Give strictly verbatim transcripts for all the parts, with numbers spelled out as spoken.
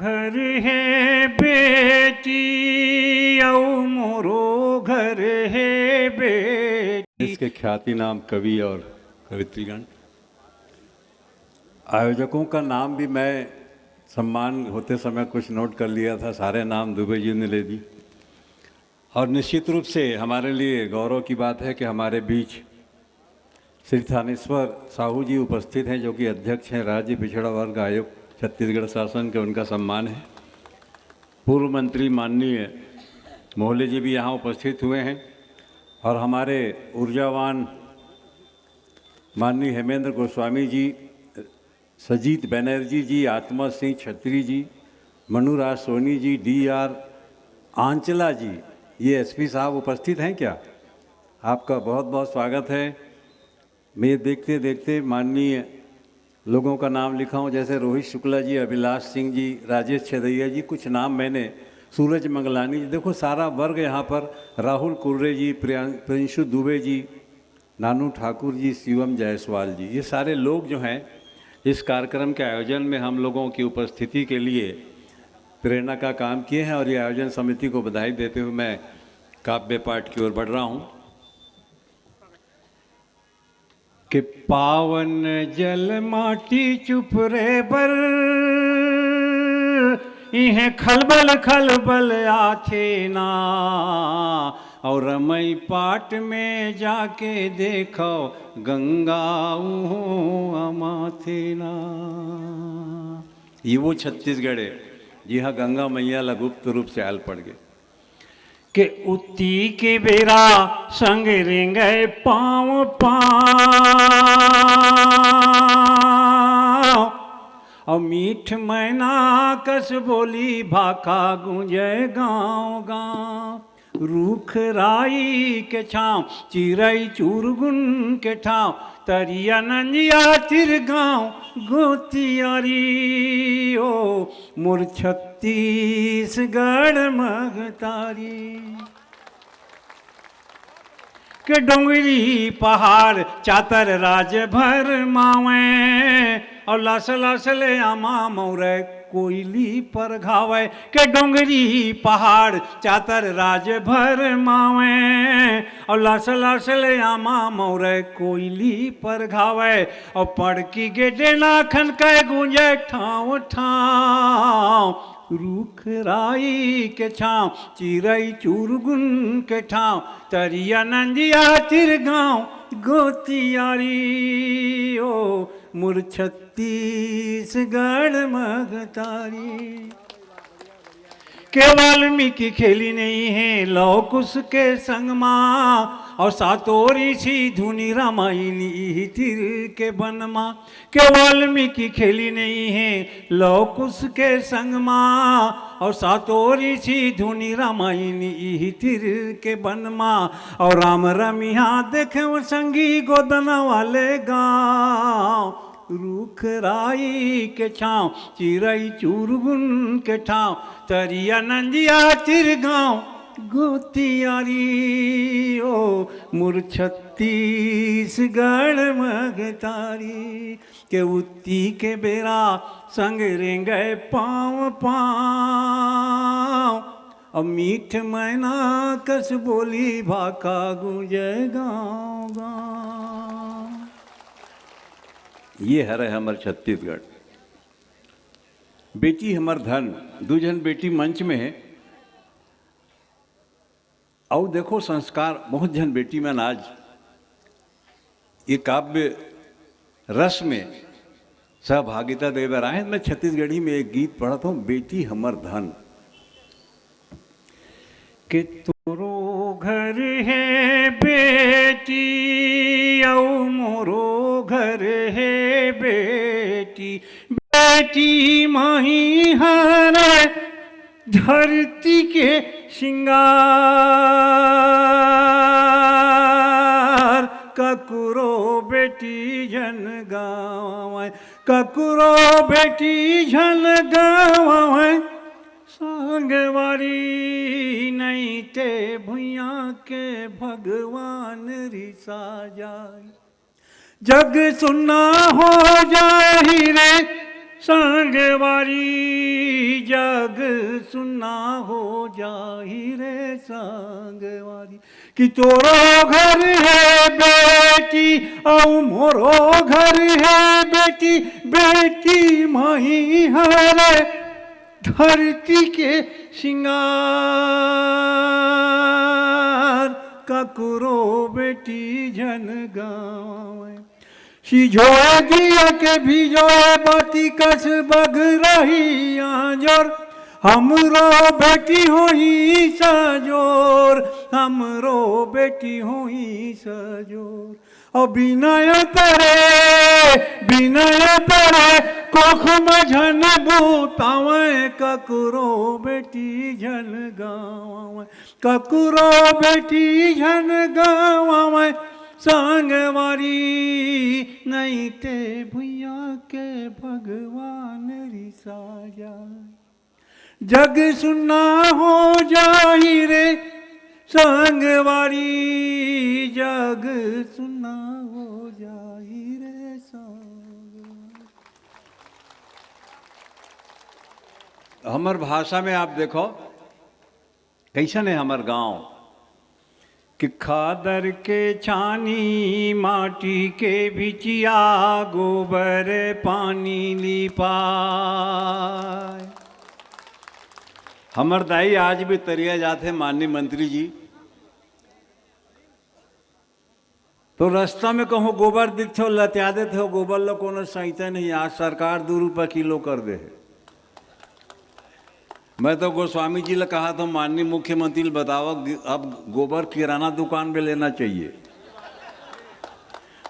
घर हे बेटी, अउ मोरो घर हे बेटी। इसके ख्याति नाम कवि और कवित्रीगण, आयोजकों का नाम भी मैं सम्मान होते समय कुछ नोट कर लिया था, सारे नाम दुबे जी ने ले दी। और निश्चित रूप से हमारे लिए गौरव की बात है कि हमारे बीच श्री थानेश्वर साहू जी उपस्थित हैं, जो कि अध्यक्ष हैं राज्य पिछड़ा वर्ग आयोग छत्तीसगढ़ शासन के। उनका सम्मान है। पूर्व मंत्री माननीय मोहले जी भी यहाँ उपस्थित हुए हैं और हमारे ऊर्जावान माननीय हेमेंद्र गोस्वामी जी, सजीत बनर्जी जी, आत्मा सिंह छत्री जी, मनुराज सोनी जी, डी आर आंचला जी, ये एसपी साहब उपस्थित हैं क्या? आपका बहुत बहुत स्वागत है। मैं देखते देखते माननीय लोगों का नाम लिखा हूँ, जैसे रोहित शुक्ला जी, अभिलाष सिंह जी, राजेश छेदैया जी, कुछ नाम मैंने, सूरज मंगलानी जी, देखो सारा वर्ग यहाँ पर, राहुल कुर्रे जी, प्रियां-, प्रियांशु दुबे जी, नानू ठाकुर जी, शिवम जायसवाल जी, ये सारे लोग जो हैं इस कार्यक्रम के आयोजन में हम लोगों की उपस्थिति के लिए प्रेरणा का काम किए हैं। और ये आयोजन समिति को बधाई देते हुए मैं काव्य पाठ की ओर बढ़ रहा हूँ कि पावन जल माटी चुप रे बर इहें खलबल खलबल आथे ना, और रमई पाट में जाके देखो गंगा उहों अमाथे ना। ये वो छत्तीसगढ़ है जी हाँ, गंगा मैया ला गुप्त रूप से आल पड़ गए। के उत्ती के बेरा संग रेंगे पाँव पाँव, और मीठ मैना कस बोली भाखा गूंजे गांव गांव। रूख राई के छांव, चिरई चुरगुन के ठांव, तरिया नंजिया तिर गांव गोतियारी ओ मोर छत्तीसगढ़ महतारी। के डोंगरी पहाड़ चातर राज भर मावे, और लस लस ले आमा मौरे कोयली पर घावे। के डोंगरी पहाड़ चातर राज भर मावे, और लस लस ले आमा मौरे कोयली पर घावे। और पड़की के डेना खन के गूंजे ठाव ठाव, रूख राई के छांव, चिरई चुरगुन के ठांव, तरिया नंदिया तिर गांव गोतियारी ओ मोर छत्तीसगढ़ महतारी। के वाल्मीकि खेली नहीं है लव कुश के संग मा, और सातो ऋषि धुनी रामायण इही तिर के बन मा। के वाल्मीकि खेली नहीं है लव कुश के संग मा, और सातो ऋषि धुनी रामायण इही तिर के बन मा। और राम रमिहा देखे संगी गोदना वाले गांव, रूख राई के छांव, चिरई चुरगुन के ठांव, तरिया नंदिया तिर गांव गोतियारी ओ मोर छत्तीसगढ़ महतारी। के उत्ती के बेरा संग रेंगे पाँव पाँव, अब मीठ मैना कस बोली भाखा गूंजे गांव गांव। ये हरे हमर छत्तीसगढ़। बेटी हमर धन, दू झन बेटी मंच में है। अउ देखो संस्कार, बहुत झन बेटी मन आज ये काव्य रस में सहभागिता दे बर आए। मैं छत्तीसगढ़ी में एक गीत पढ़त हूँ, बेटी हमर धन। के तोरो घर हे बेटी, अउ मोरो घर हे बेटी, बेटी माही हरे धरती के सिंगार। ककरो बेटी झन गावय, ककरो बेटी झन गावय, संगवारी नइ ते भुइयां के भगवान रिसा जाय। जग सुन्ना हो जाही रे, संगवारी, जग सुन्ना हो जाही रे संगवारी। कि तोरो घर हे बेटी, अउ मोरो घर हे बेटी, बेटी माही हरे धरती के सिंगार। ककरो बेटी झन गंवावय, सिझोए दिया के भिजोए बाती कस बगरही आंजोर। हमरो बेटी होही सजोर, हमरो बेटी होही सजोर। अउ बिनय तरे, बिनय तरे, कोख म झन बुतावय, ककरो बेटी झन गंवावय, ककरो बेटी झन गंवावय संगवारी। नइ ते भुइयां के भगवान रिसा जाय, जग सुन्ना हो जाही रे संगवारी, जग सुन्ना हो जाही रे संगवारी। हमर भाषा में आप देखो, कइसन हे हमर गांव, कि खादर के छानी, माटी के बिचिया, गोबर पानी लिपाय। हमर दाई आज भी तरिया जाथे, माननीय मंत्री जी। तो रस्ता में कहूँ गोबर दिखथे, लतिया देथे, गोबर ल कोनो सइते नहीं। आज सरकार दू रुपया किलो कर दे हे। मैं तो गोस्वामी जी ल कहा था, माननीय मुख्यमंत्री ल बतावा, अब गोबर किराना दुकान में लेना चाहिए।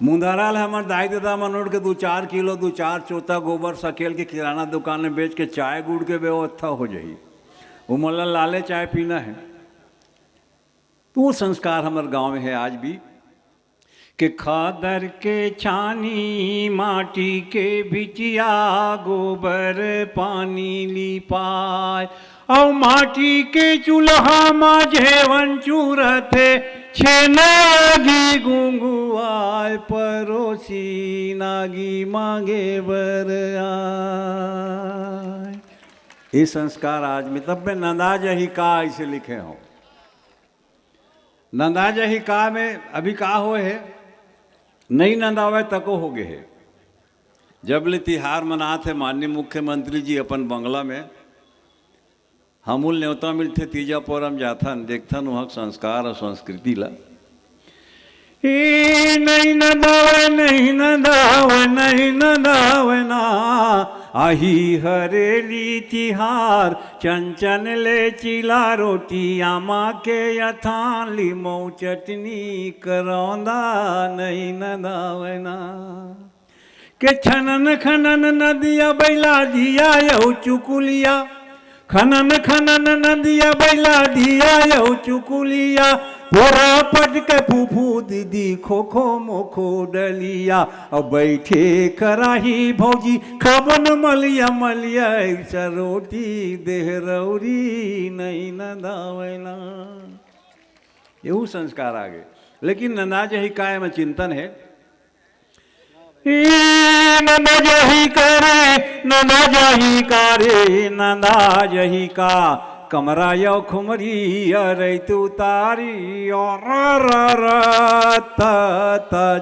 मुंधारा ल हमर दाई ददा मन उठ के दू चार किलो, दू चार चोता गोबर सकेल के किराना दुकान में बेच के चाय गुड़ के व्यवस्था हो जाही। ओमन ल लाले चाय पीना हे। तो वो संस्कार हमर गांव में हे आज भी, कि खादर के छानी, माटी के बिचिया, गोबर पानी लिपाय। अउ माटी के चूल्हा म जेवन चूरथे, छेना आगी गुंगुआय, परोसी नागी मांगे बर आय। ये संस्कार आज में, तब में नंदा जही का अइसे लिखे हों। नंदा जही का में अभी का होय हे, नइ नंदावय तको हो गे हे। जब ले तिहार मनात हे माननीय मुख्यमंत्री जी अपन बंगला में, हमू ल नेवता मिलथे तीजा पोरम जाथन, देखथन उहाँ के संस्कार अउ संस्कृति ला। ए नइ नंदावय, नइ नंदावय, नइ नंदावय ना, आही हरेली तिहार, चन चन ले चीला रोटी, आमा के अथान, लीमऊ चटनी करौंदा, नइ नंदावय ना। के छनन खनन नदिया बइला धिया अउ चुकुलिया, खनन खनन नदिया बइला धिया अउ चुकुलिया, पोरा पट के फूफू दीदी खोखो मोखो डलिया, अब बइठे कराही भौजी खाबन मलिया मलिया, अइसा रोटी देहरौरी नइ नंदावय ना। एहू संस्कार आ गे, लेकिन नंदा जही काय में चिंतन हे। ए नंदा जही का रे, नंदा जही का रे, नंदा जही का, कमरा अउ खुमरी अरैत उतारी, अरररत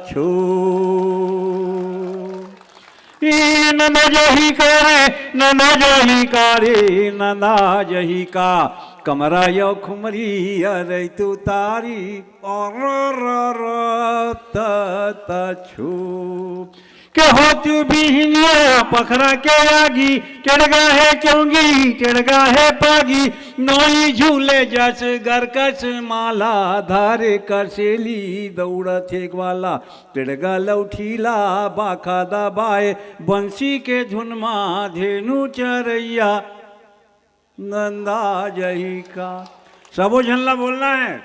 छु। ए नंदा जही का रे, नंदा जही का रे, नंदा जही का, कमरा अउ खुमरी अरैत उतारी, अरररत छु। के होत बिहनिया पखरा के आगी, टेड़गा हे चौंगी, टेड़गा हे पागी, नोई झूले जस गरकस माला, धारे कसेली दौड़त हे ग्वाला, टेड़गा लौठीला बाखा दबाए, बंसी के धुन मा धेनु चरैया। नंदा जही का। सबो झन ला बोलना हे।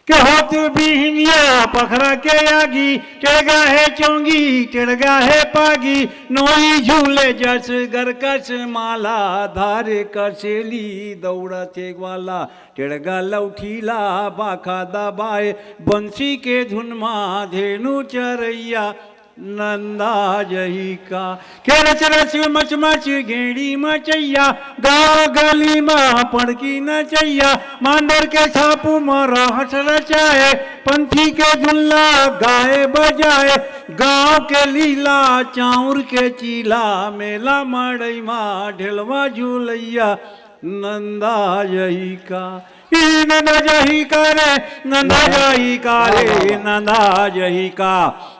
के होत बिहनिया पखरा के आगी, टेड़गा हे चौंगी, टेड़गा हे पागी, नोई झूले जस गरकस माला, धारे कसेली दौड़त हे ग्वाला, टेड़गा लौठीला बाखा दबाए, बंसी के धुन मा धेनु चरैया। नंदा जही का। के रच रच मच मच गेड़ी मचैया, गाँव गली म पड़की नचैया, मांदर के छापू म रहस रचाए, पंथी के झुल्ला गाए बजाए, गाँव के लीला चाउर के चीला, मेला मड़ई म ढेलवा झुलैया, नंदा जही का। ई नंदा जही का रे, नंदा जही का रे, नंदा जही का।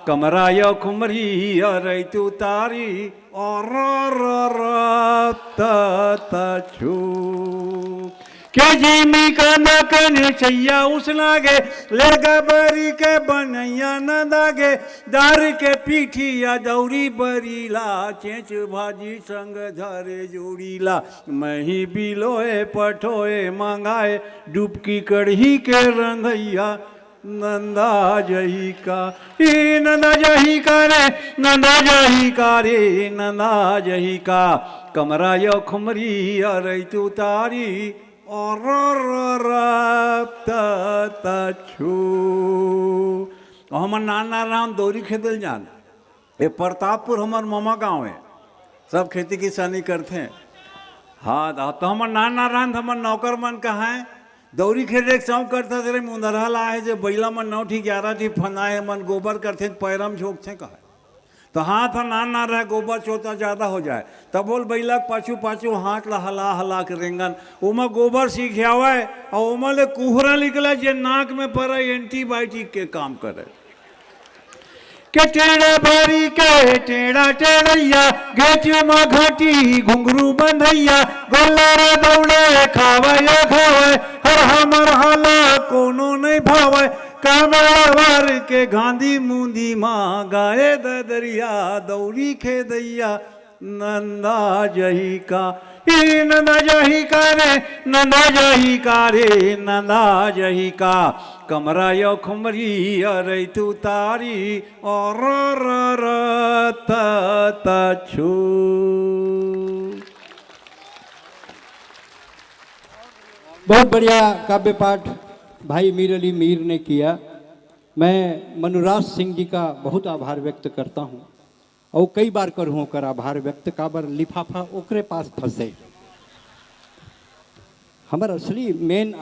कमरा यो खुमरी अरैत उतारी, और र र त त छु। के जिमी कांदा कने छैया उसना गे, लेरगा बरी के बनैया नंदा गे, दार के पीठिया दौरी बरीला, चेंच भाजी संग धरे जोड़ीला, मही बिलोए पठोए मंगाए, डुबकी कढ़ी के रंधैया, नंदा जही का। ई नंदा जही का रे, नंदा जही का रे, नंदा जही का। कमरा यो खुमरी अरैत उतारी, और र र त त छु। हमर नान नान राम दौरी खेदल जान। ये प्रतापपुर हमर ममा गाँव हे, सब खेती किसानी करथे। हाँ, त हमर नान नान राम हमर नौकर मन कहाँ हे, दौरी खेदे के शौक करथे, तेरे मुंदरहा ला हे, जे बैला मन नौ ठी ग्यारह ठी फंदाए मन गोबर करथे, पैरम झोंकथे कहे। तो हाथ ह नान नान रहे, गोबर चोता ज्यादा हो जाए, तब बोल बैला के पाछू पाछू हाथ ला हला हला के रेंगन, ओमा गोबर सीख आवय, और ओमा ले कुहरा निकला जे नाक में पड़े, एंटीबायोटिक के काम करे। के टेढ़ा बारी के टेढ़ा टेढ़ैया, घेच म घाटी घुंघरू बंधैया, गोल्लर दौड़े खावय खावय, हर हमर हाला कोनो नहीं भावय, कामेड़ावर के गांधी मुंदी मा गाए ददरिया दौरी खेदैया, नंदा जही का। ई नंदा जही का रे, नंदा जही का रे, नंदा जही का। कमरा यो खुमरी अरैत उतारी, और र र त त छु। बहुत बढ़िया काव्य पाठ भाई मीर अली मीर ने किया। मैं मनुराज सिंह जी का बहुत आभार व्यक्त करता हूँ, और कई बार करूँ ओकर आभार व्यक्त, काबर लिफाफा ओकरे पास फंसे। हमर असली मेन